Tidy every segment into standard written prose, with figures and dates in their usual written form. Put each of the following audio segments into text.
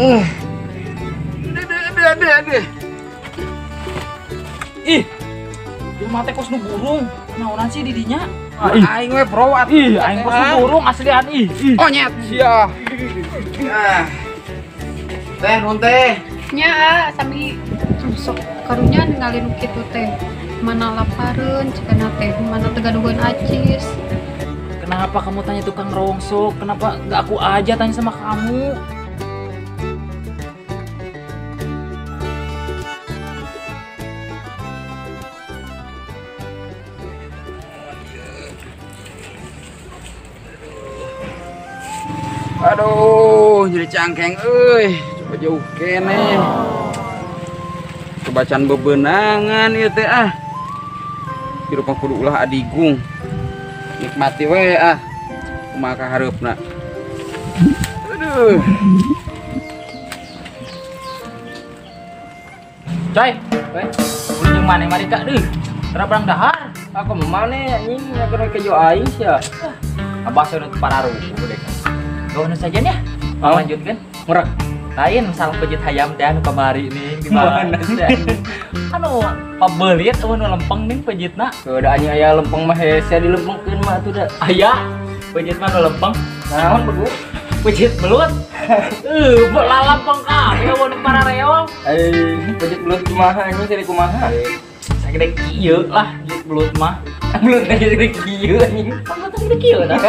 Aduh. Ih. Jelema teh kos nu burung. Naonan sih didinya? Aing we bro atuh. Ih, aing kos nu burung aslian ih. Ih. Onyet sia. Ah. Teh nuhun teh. Nya sami sok karunya ningali nu kitu teh. Mana lapareun cigana teh, mana teu gaduheun acis. Kenapa kamu tanya tukang rongsok? Kenapa nggak aku aja tanya sama kamu? Aduh, jadi cangkeng euy. Coba jauh kene. Kebacaan bebenangan ieu teh ah. Hirup mah kudu ulah adigung. Nikmati we ah. Kumaha kahareupna. Aduh. Coy, we. Ulun jeung maneh mari ka deuh. Tara barang dahar. Aku mau mana anjing aku ke jo aing sia. Abah saya nu pararuku deh. Gak usah saja ya. Oh. Lanjutkan. Murah. Lain masalah pejit hayam teh anu kamari nih di mana? Mana sih? Anu pabelit eueuh nu lempeng nih pejitna. Udah anjing aya lempeng mah hese dilempengkeun mah atuh da. Aya pejit mah nu lempeng. Naon begu? Pejit belut. Lalampeng kabeh eueuh nu parareong. Pejit belut kumaha anjing seri kumaha? Sagede kieu lah pejit belut mah. Belut teh segede kieu anjing. Kan belut segede kieu tah.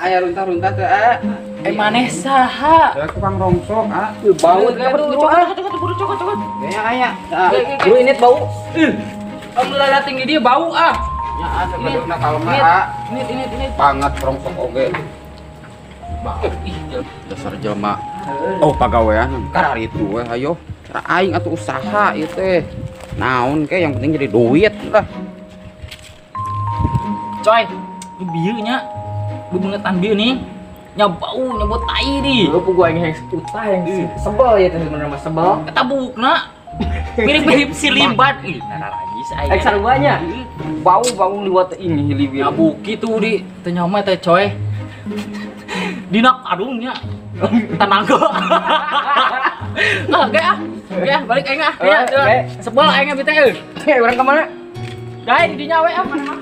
Aya runtah-runtah teh ah. Maneh saha? Ya tukang rongsok ah. Bau Cokot cokot buru cokot cokot. Kayaknya aya. Ah. Buru ini bau. Om lala tinggi dia bau ah. Ya ah sabadona kalem ah. Ini. Banget rongsok oge. Bau ih Dasar jelema. Oh pagawean kararitu we ayo. Cara aing atuh usaha ieu teh. Naon ke yang penting jadi duit lah. Coy, lu bieu nya. Bebengetan bieu nih. Nya bau, nya bau tai di. Lu pugu aing yang utah yang sebel ya teh sebenarnya mah sebel. Eta bukna. Mirip-mirip si Limbat. Ih, nararajis aing. Ek sarua-nya. Bau-bau liwat ini hilibir. Ya buki tuh di teu nyaho teh coy. Dina karungnya. Tenaga. Nah, ge ah. Ge ah, balik aing ah. Ya, sebel aing abi teh euy. Eh, urang ka mana? Dae di dinya we ah mana mah.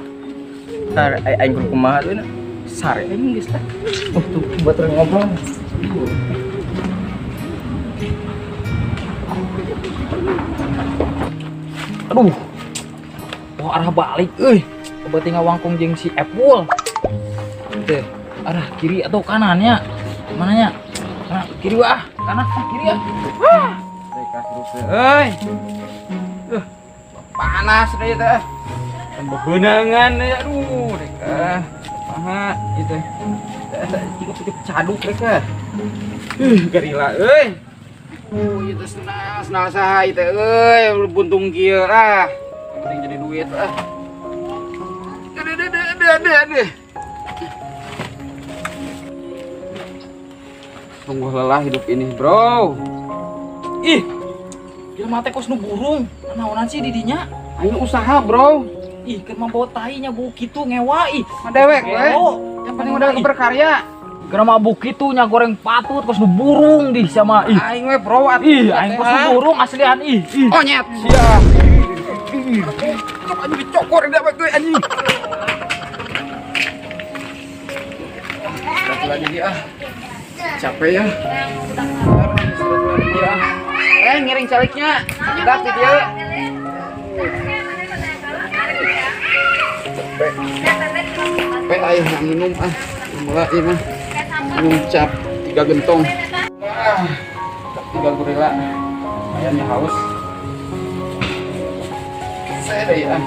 Tar aing kudu kumaha tuh na. Sare aing geus tah. Oh tuh buat orang ngobrol. Aduh. Wah, arah balik euy. Berarti ngawangkung jeung si Epul. Teh, arah kiri atau kanannya? Mananya? Kanan, kiri wah, kanan, kiri ah. Wah. Euy. Panas deh teh. Bebenangan deh, aduh, deka. Paha itu. Jika putih caduk deka. Gerila euy. Itu senal saha ieu teh euy, buntung kieu lah. Yang penting jadi duit ah. Aduh. Sungguh lelah hidup ini, bro. Ih. Jelema teh kos nu burung. Naonan sih didinya? Ayo usaha, bro. Ih, keur mah bawa tai nya bau kitu ngewa ih. Madewek we. Yang penting udah berkarya. Keur mah bau kitu nya goreng patut kos nu burung di sama ih. Aing we bro atuh. Ih, aing kos nu burung aslian ih. Ih. Onyet sia. Cok anjing dicokor dewek we anjing. Satu lagi ah. Capek ya. Ngiring caliknya. Sedap di dia. Capek ayo nak minum ah. Mulai mah. Minum cap 3 gentong. Ah, cap 3 gorila. Ayamnya haus. Saya deh ya.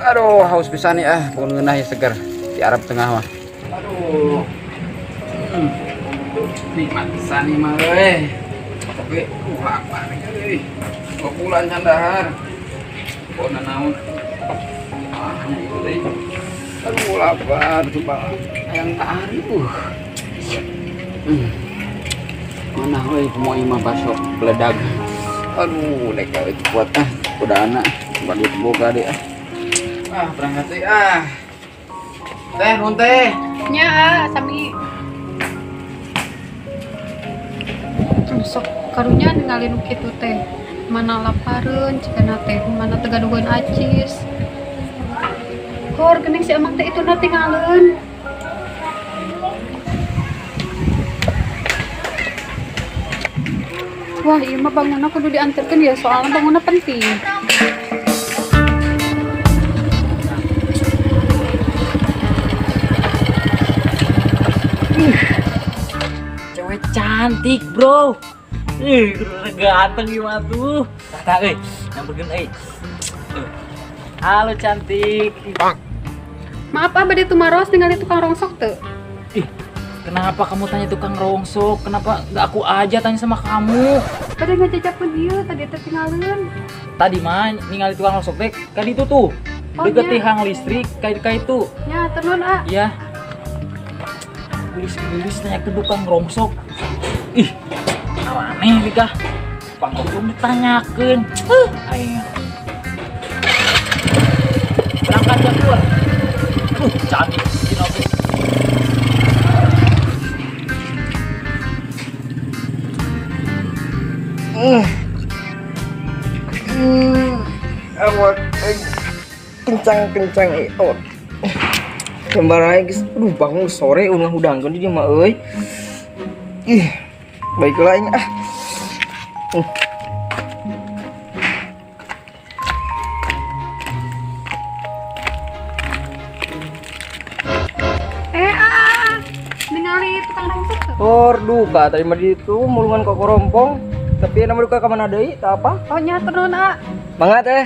Aduh, haus pisan nih ah, bukan ngeunah ya seger di Arab Tengah mah. Aduh. Nikmat pisan nih mah euy. Tapi lapar euy. 2 bulan can dahar. Pokona naon. Ah, hanya itu deui. Aduh, lapar sumpah. Hayang taari Mana euy kumaha imah baso beledag. Aduh, lek euy kuat ah kuda anak. Coba duit boga deh ah. Ah, berangkat teh ah. Teh, nuhun teh. Nya ah, sami. Sok karunya ningali nu kitu teh. Mana lapareun cigana teh, mana teu gaduheun acis. Kor geuning si Amang teh ituna tingaleun. Wah, ieu mah bangunna kudu dianterkeun ya, soalna bangunna penting. Cewek cantik, bro. Ih, ganteng gimana tuh. Tata euy, nyamperkeun euy. Halo cantik. Maaf ah, bade tumaros ningali tukang rongsok teu. Ih, kenapa kamu tanya tukang rongsok? Kenapa nggak aku aja tanya sama kamu? Tadi ngajajakeun ieu, tadi teh tingaleun. Tadi mah ningali tukang rongsok teh kan itu tuh. Oh, deket nya. Tihang listrik kayak kayak itu. Nya, tenun ah. Iya. Gelis-gelis tanya ke tukang rongsok. Ih, aneh nih kah. Tukang rongsok ditanyakeun. Aing. Berangkat ya keluar. Cantik. Awak kencang-kencang oh. Gambar aja guys. Aduh, bangun sore ulah hudangkeun di mah euy. Ih, baiklah aing ah. Ningali tukang rongsok teu? Hor duka tadi mah di itu mulungan kok korompong. Tapi nama duka ka mana deui tah apa? Oh nya tenun ah. Mangga teh.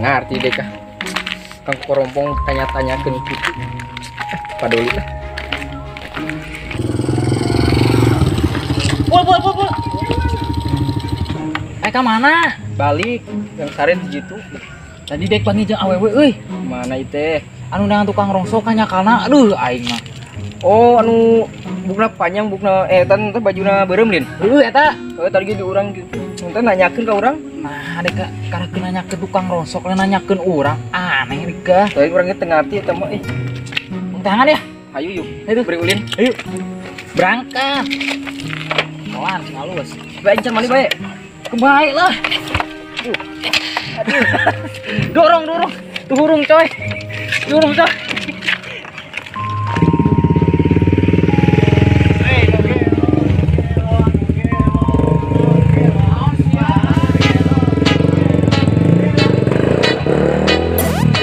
Ngarti deh kah. Kang korompong tanya-tanyakeun kitu. Paduli lah. Pul pul pul pul. Ka mana? Balik yang sare di situ. Tadi dek panggil jeung awewe euy. Mana ieu teh? Anu dengan tukang rongsok kanyakalna, aduh aing mah. Oh, anu bukna panjang bukna tan teh bajuna beureum lin. Heuh eta. Heuh tadi ge di urang gitu. Teh nanyakeun ka urang. Nah, dek karena nanya ke tukang ronsok, nanyakeun urang, aneh dek. Tadi urang ge teu ngarti eta mah ih. Tangan ya? Hayu yuk. Ayo beri ulin. Ayo. Berangkat. Pelan sing halus. Bae encan mandi bae. Kebaik lah. Aduh. Dorong dorong. Tuhurung coy. Dorong coy.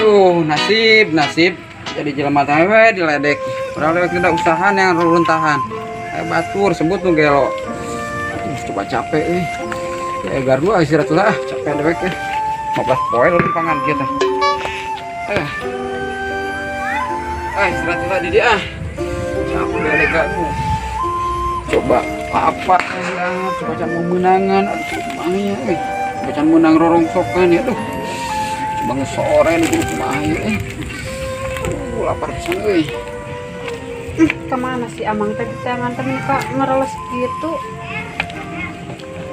Aduh, nasib, nasib. Jadi jelema teh we diledek. Padahal dewek tidak usaha yang reruntahan. Batur sebut nu gelo. Aduh, coba capek euy. Ya gardu istirahat lah, capek dewek teh. 15 poe lempangan kieu teh. Istirahat lah di dia. Capek dewek aduh. Coba apa coba can meunangan aduh kumaha nya euy. Coba can meunang rorongsokan ya aduh. Coba ngesore nu kudu kumaha euy. Lapar pisan euy. Kemana sih Amang tadi tangan teh muka ngereles gitu?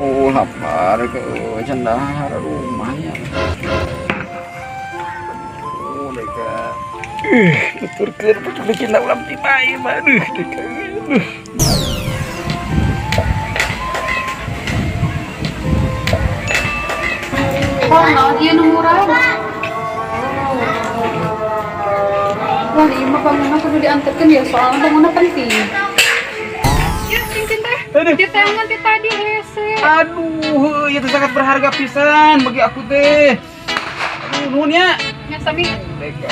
Oh, lapar ke can dahar rumahnya. Oh, deka. Tuturkeun pucuk cinta ulam ti bae mah aduh deka. Aduh. Oh, naon ieu nu murah? Wah, ieu mah bangunna kudu dianterkeun ya, soalna bangunna penting. Ya, cincin teh. Diteangan ti tadi hese. Aduh, ieu teh sangat berharga pisan bagi aku teh. Aduh, nuhun nya. Nya sami. Deka,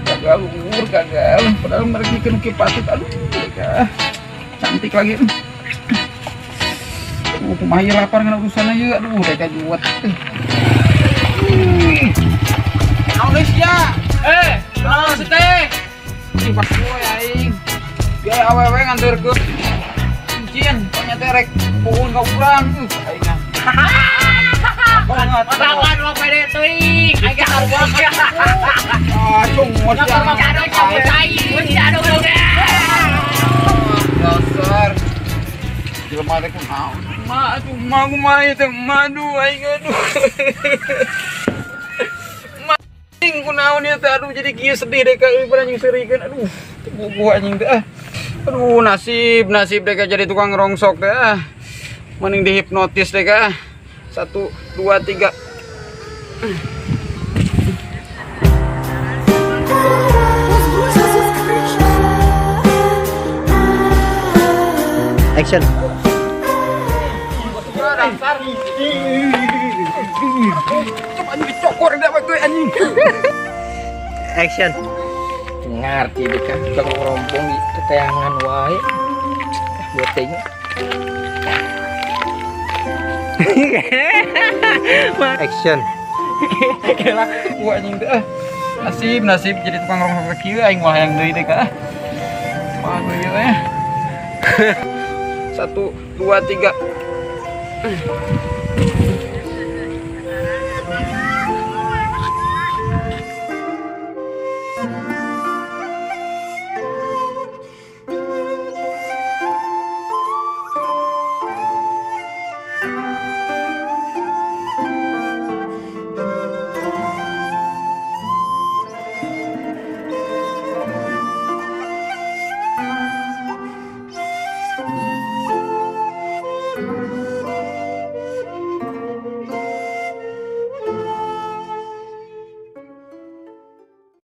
gagal umur, gagal. Padahal mereka bikin patut. Aduh, deka. Cantik lagi. Aduh, kumaha ieu lapar ngana urusan ieu. Aduh, deka juwet. Naon geus ya? Naon sih teh? Ih, pak boy aing. Gaya awewe nganterkeun cincin, pokoknya teh rek puhun ka urang. Aing ah. Otakan lo pede teuing. Aing ge harga. Ah, cungut ya. Dasar. Jelema teh kunaon. Mak, aduh, mak kumaha ieu teh? Mak, aduh, aing, aduh. Mak, anjing kunaon ieu teh? Aduh, jadi kieu sedih deh ka euy, anjing seurikeun. Aduh, teu anjing teh ah. Aduh, nasib, nasib deh ka jadi tukang rongsok teh ah. Mending dihipnotis deh ka. Satu, dua, tiga. Action. Dasar. Coba anjing dicokor dah waktu anjing. Action. Ngerti deh kan tukang rompong di teteangan wae. Buat tengok. Action. Kela gua anjing teh ah. Nasib, nasib jadi tukang rongsok kieu aing mah hayang deui deh ka. Waduh ieu eh. Satu, dua, tiga.